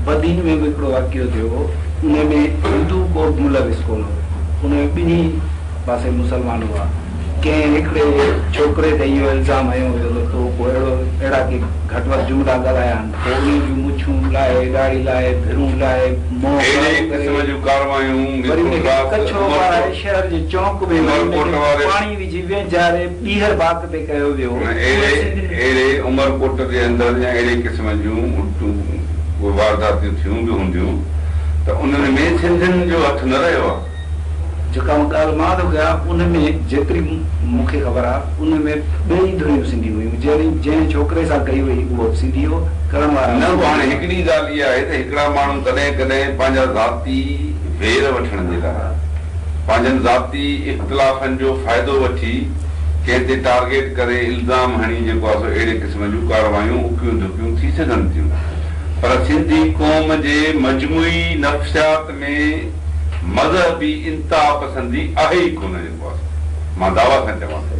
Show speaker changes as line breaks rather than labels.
بدين ۾ به هڪڙو واقعو ٿيو هو، ان ۾ هندو ڪو به ملوث ڪونه هو، ان ۾ ٻنهي پاسي مسلمان هئا. ڪنهن هڪڙي ڇوڪري تي اهو الزام هنيو ويو ته تو ڪو اهڙو اهڙا ڪي گهٽ وڌ جملا ڳالهايا آهن، پوء انهي جون مڇون لاهي، ڏاڙهي لاهي، ڀرون لاهي، منهن
اهڙي
ڪارو ڪري،
قسم جون ڪاروايون
وري ان
ميرپور
کي
خاص
ڪڇو پارائي شهر جي چونڪ ۾ وري ان
عمرڪوٽ
کي
واري
پاڻي وجهي وهنجاري ٻيهر باک تي ڪيو ويو.
اهڙي
اهي سنڌين.
اهڙي عمرڪوٽ جي اندر يا اهڙي قسم جون الٽيون ڪوئي وارداتيون ٿيون به هونديون ته انهن ۾ سنڌين جو هٿ نه رهيو آهي.
جيڪا ڳالهه مان ٿو ڪيان ان ۾ جيتري مون کي خبر آهي ان ۾ ٻئي ڌريون سنڌي هيون يعني جنهن ڇوڪري سان ڪئي وئي اهو به سنڌي هو ڪرڻ وارا به
نه
سنڌي
هاڻي
هئا.
هڪڙي ڳالهه اها آهي ته هڪڙا ماڻهو ڪڏهن ڪڏهن پنهنجا ذاتي وير وٺڻ جي لاء پنهنجن ذاتي اختلافن جو فائدو وٺي ڪنهن تي ٽارگيٽ ڪري الزام هڻي جيڪو آهي سو اهڙي قسم جون ڪارروايون اڪيون ڌڪيون ٿي سگهن ٿيون پر سنڌي قوم جي مجموعي نفسيات ۾ مذهبي انتها پسندي آهي ئي ڪونه جيڪو آهي سو مان دعويٰ سان چوان ٿو.